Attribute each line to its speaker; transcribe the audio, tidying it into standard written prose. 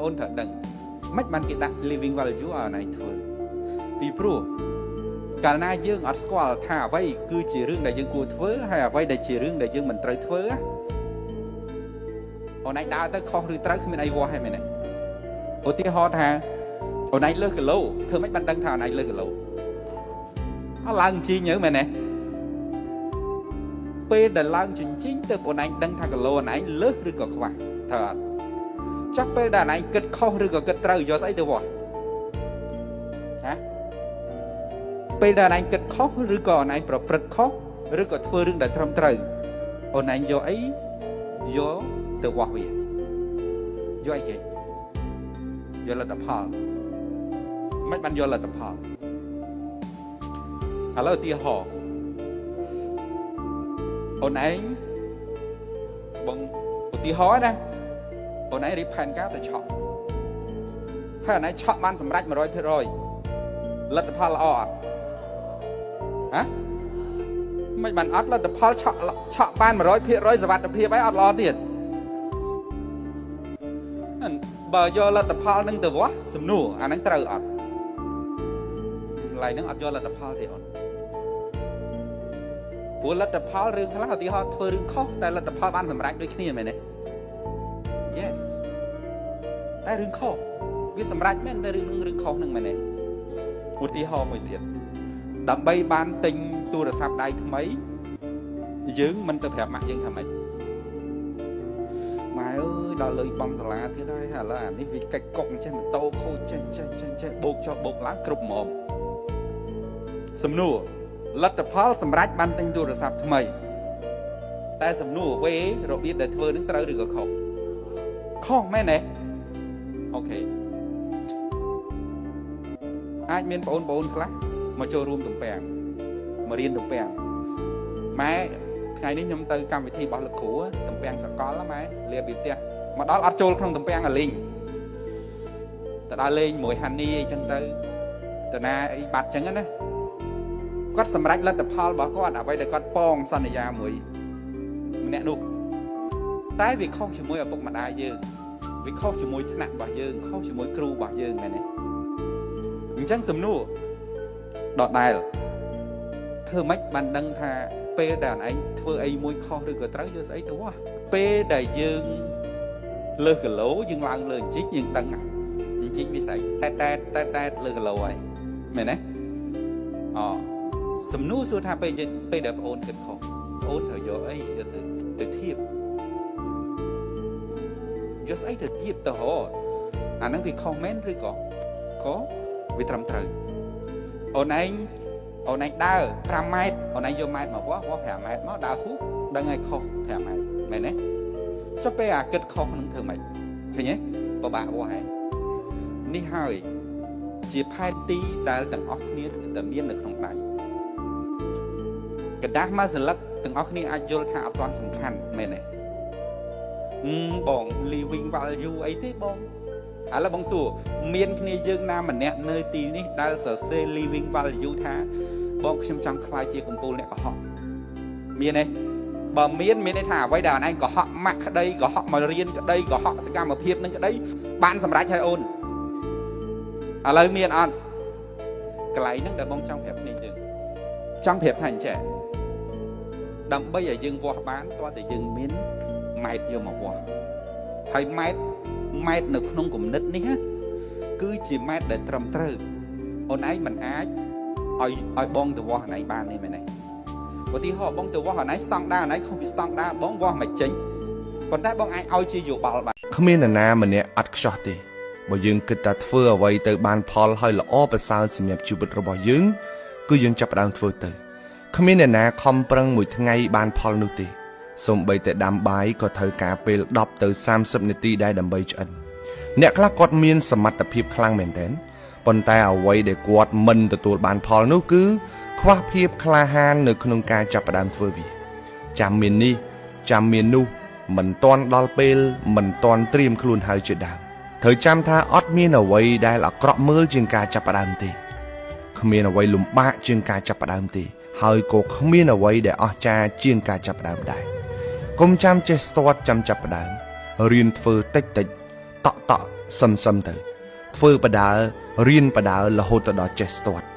Speaker 1: អូនត្រូវដឹងមិនបានគេដាក់ living value ឲ្យអូនឯងធ្វើពីព្រោះកាលណាយើងអត់ស្គាល់ថាអ្វីគឺជារឿងដែលយើងគួរធ្វើហើយអ្វីដែលជារឿងដែលយើងមិនត្រូវធ្វើអូនឯងដើរទៅខុសឬត្រូវគ្មានអីវាស់ទេមែនទេឧទាហរណ៍ថាអូនឯងលើសគីឡូធ្វើម៉េចបានដឹងថាអូនឯងលើសគីឡូអត់ឡើងជីងទៅមែនទេពេលដែលឡើងជញ្ជីងទៅអូនឯងដឹងថាគីឡូអូនឯងលើសឬក៏ខ្វះត្រូវអត់ចាប់ពេលដែលអូនឯងគិតខុសឬក៏គិតត្រូវយកស្អីទៅវាស់ណាពេលដែលអូនឯងគិតខុសឬក៏អូនឯងប្រព្រឹត្តខុសឬក៏ធ្វើរឿងដែលត្រឹមត្រូវអូនឯងយកអីយកទៅវាស់វាយកអីគេយកលទ្ធផលមិនបានយកលទ្ធផលឥឡូវឧទាហរណ៍អូនឯងបងឧទាហរណ៍ណាអូនឯងរៀបផែនការទៅឆក់ហើយអូនឯងឆក់បានសម្រេច 100% លទ្ធផលល្អអត់ហ៎មិនបានអត់លទ្ធផលឆក់បាន 100% សុវត្ថិភាពហើយអត់ល្អទៀតបើយកលទ្ធផលនឹងទៅវាស់សំណួរអាហ្នឹងត្រូវអត់កន្លែងហ្នឹងអត់យកលទ្ធផលទេអូនព្រោះលទ្ធផលរឿងខ្លះឧទាហរណ៍ធ្វើរឿងខុសតែលទ្ធផលបានសម្រេចដូចគ្នាមែនទេ Yes តែរឿងខុសវាសម្រេចមែនតែរឿងនឹងរឿងខុសនឹងមែនទេឧទាហរណ៍មួយទៀតដើម្បីបានទិញទូរស័ព្ទដៃថ្មីយើងមិនទៅប្រាប់ម៉ាក់យើងថាម៉េចម៉ែអើយដល់លុយបងសាលាទៀតហើយឥឡូវអានេះវាកិច្ចកុកចេះម៉ូតូខូចចេះចេះចេះចេះបោកចុះបោកឡើងគ្រប់ហ្មងសំណួរលទ្ធផលសម្រេចបានទិញទូរស័ព្ទថ្មីតែសំណួរវេរបៀបដែលធ្វើនឹងត្រូវឬក៏ខុសខុសមែនទេអូខេអាចមានបងប្អូនខ្លះមកចូលរួមទំពាំងមករៀនទំពាំងម៉ែថ្ងៃនេះខ្ញុំទៅកម្មវិធីរបស់លោកគ្រូទំពាំងសកលម៉ែលាពីផ្ទះមកដល់អត់ចូលក្នុងទំពាំងអាលីងទៅដល់លេងមួយហានីអីចឹងទៅតាណាអីបាត់ចឹងណាគាត់សម្រេចលទ្ធផលរបស់គាត់អ្វីដែលគាត់ប៉ងសន្យាមួយម្នាក់នោះតែវាខុសជាមួយឪពុកម្ដាយយើងវាខុសជាមួយថ្នាក់របស់យើងខុសជាមួយគ្រូរបស់យើងមែនទេអញ្ចឹងសំណួរដដែលធ្វើម៉េចបានដឹងថាពេលដែលឯងធ្វើអីមួយខុសឬក៏ត្រូវយកស្អីទៅវាស់ពេលដែលយើងលើសគីឡូយើងឡើងលើអញ្ជីងយើងដឹងអញ្ជីងវាស្អីតែតែតែតែលើគីឡូហើយមែនទេអូសំណួរសួរថាពេលយើងពេលដែលបងអូនគិតខុសបងអូនត្រូវយកអីយកទៅធៀបយកស្អីទៅធៀបទៅហ៎អាហ្នឹងវាខុសមែនឬក៏ក៏វាត្រឹមត្រូវអូនឯងដើរ5ម៉ែត្រអូនឯងយកម៉ែត្រមកវាស់5ម៉ែត្រមកដើរហួសដឹងហើយខុស5ម៉ែត្រមែនទេចុះពេលអាគិតខុសនឹងធ្វើម៉េចឃើញទេពិបាកវាស់ហើយនេះហើយជាផែនទីដែលទាំងអស់គ្នាតែមាននៅក្នុងដៃกระดาษមួយសន្លឹកទាំងអស់គ្នាអាចយល់ថាអត់ទាន់សំខាន់មែនទេបង living value អីទេបងឥឡូវបងសួរមានគ្នាយើងណាម្នាក់នៅទីនេះដែលសរសេរ living value ថាបងខ្ញុំចង់ក្លាយជាកំពូលអ្នកកុហកមានទេបើមានមានន័យថាអ្វីដែលអនឯងកុហកម៉ាក់ក្តីកុហកមករៀនក្តីកុហកសកម្មភាពនឹងក្តីបានសម្រេចហើយអូនឥឡូវមានអត់កន្លែងហ្នឹងដែលបងចង់ប្រាប់គ្នាយើងចង់ប្រាប់ថាអញ្ចឹងដើម្បីឲ្យយើងវាស់បានទាល់តែយើងមានម៉ែត្រយកមកវាស់ហើយម៉ែត្រនៅក្នុងគំនិតនេះគឺជាម៉ែត្រដែលត្រឹមត្រូវអូនឯងមិនអាចឲ្យបងទៅវាស់អូនឯងបានទេមែនទេឧទាហរណ៍បងទៅវាស់អូនឯងស្តង់ដាអូនឯងខុសពីស្តង់ដាបងវាស់មិនចេញប៉ុន្តែបងអាចឲ្យជាយោបល់បាន
Speaker 2: គ្មាននរណាម្នាក់អត់ខ្ចោះទេបើយើងគិតថាធ្វើអ្វីទៅបានផលហើយល្អប្រសើរសម្រាប់ជីវិតរបស់យើងគឺយើងចាប់ផ្ដើមធ្វើទៅគ្មានអ្នកណាខំប្រឹងមួយថ្ងៃបានផលនោះទេសូម្បីតែដាំបាយក៏ត្រូវការពេល10ទៅ30នាទីដែរដើម្បីឆ្អិនអ្នកខ្លះគាត់មានសមត្ថភាពខ្លាំងមែនទែនប៉ុន្តែអ្វីដែលគាត់មិនទទួលបានផលនោះគឺខ្វះភាពក្លាហាននៅក្នុងការចាប់ផ្ដើមធ្វើវាចាំមាននេះចាំមាននោះមិនទាន់ដល់ពេលមិនទាន់ត្រៀមខ្លួនហើយជាដើមត្រូវចាំថាអត់មានអ្វីដែលអាក្រក់មើលជាងការចាប់ផ្ដើមទេគ្មានអ្វីលំបាកជាងការចាប់ផ្ដើមទេហើយក៏គ្មានអ្វីដែលអស្ចារ្យជាងការចាប់ផ្ដើមដែរកុំចាំចេះស្ទាត់ចាំចាប់ផ្ដើមរៀនធ្វើតិចតិចតក់តក់ សឹមសឹមទៅធ្វើបដើរៀនបដើរហូតទៅដល់ចេះស្ទាត់។